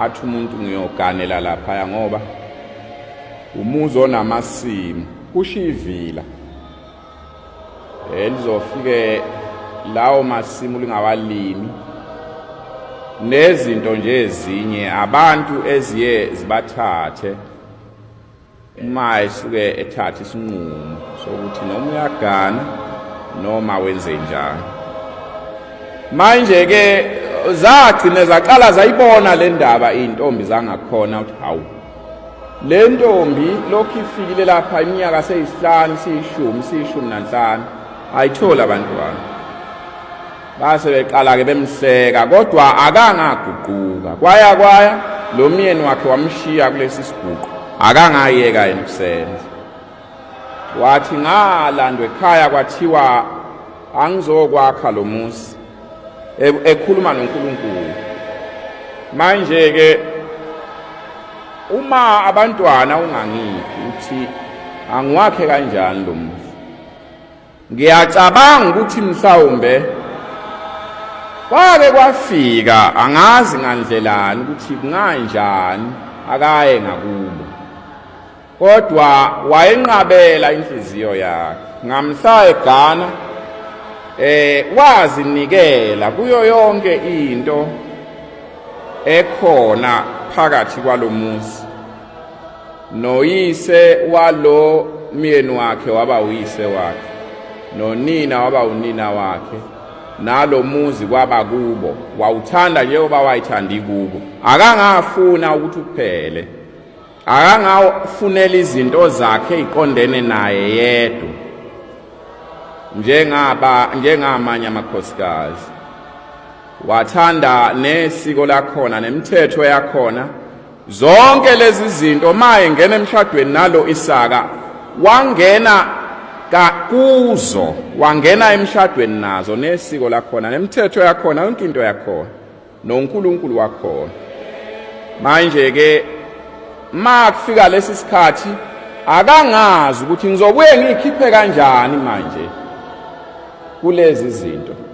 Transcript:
Athi umuntu ngiyoganela laphaya ngoba umuzi onamasimu kusho ivila elizofike lawo masimu lingawalimi nezinto nje ezinye abantu eziye zibathathe Uma esuke ethatha isinqumo sokuthi noma uyagana noma wenze njani. Manje ke zagcine zaqala zayibona le ndaba iy'ntombi zangakhona ukuthi hawu le ntombi lokhu ifikile lapha iminyaka seyisihlanu siyishumi siyishumi nanhlanu ayitholi abantwana. Base beqala-ke bemhleka kodwa akangaguquka. Kwaya kwaya lo myeni wakhe wamshiya kulesi siguqo akangayeka yena ukusenza. Wathi ngalandwa ekhaya kwathiwa angizokwakha lo muzi e, ekhuluma noNkulunkulu. Manje-ke uma abantwana ungangiphi uthi angiwakhe kanjani lo muzi? Ngiyacabanga ukuthi mhlawumbe kwake kwafika angazi ngandlelani ukuthi kunganjani akaye ngakubo kodwa wayenqabela inhliziyo yakhe ngamhla egana eh wazinikela kuyo yonke into ekhona phakathi kwalomuzi Noyise walo myeni wakhe waba uyise wakhe, nonina waba unina wakhe, nalo muzi kwaba kubo. Wawuthanda njengoba wayithanda ikubo. Akangafuna ukuthi uphele, akangafunela izinto zakhe eziqondene naye yedwa njengaba njengamanye amakhosikazi. Wathanda nesiko lakhona nemithetho yakhona Zonke lezi zinto ma engena emshadweni nalo Isaka wangena kuzo wangena emshadweni nazo nesiko lakhona nemithetho yakhona yonke into yakhona noNkulunkulu wakhona. Manje ke ma kufika lesi sikhathi akangazi ukuthi ngizobuye ngiyikhiphe kanjani manje kulezi zinto.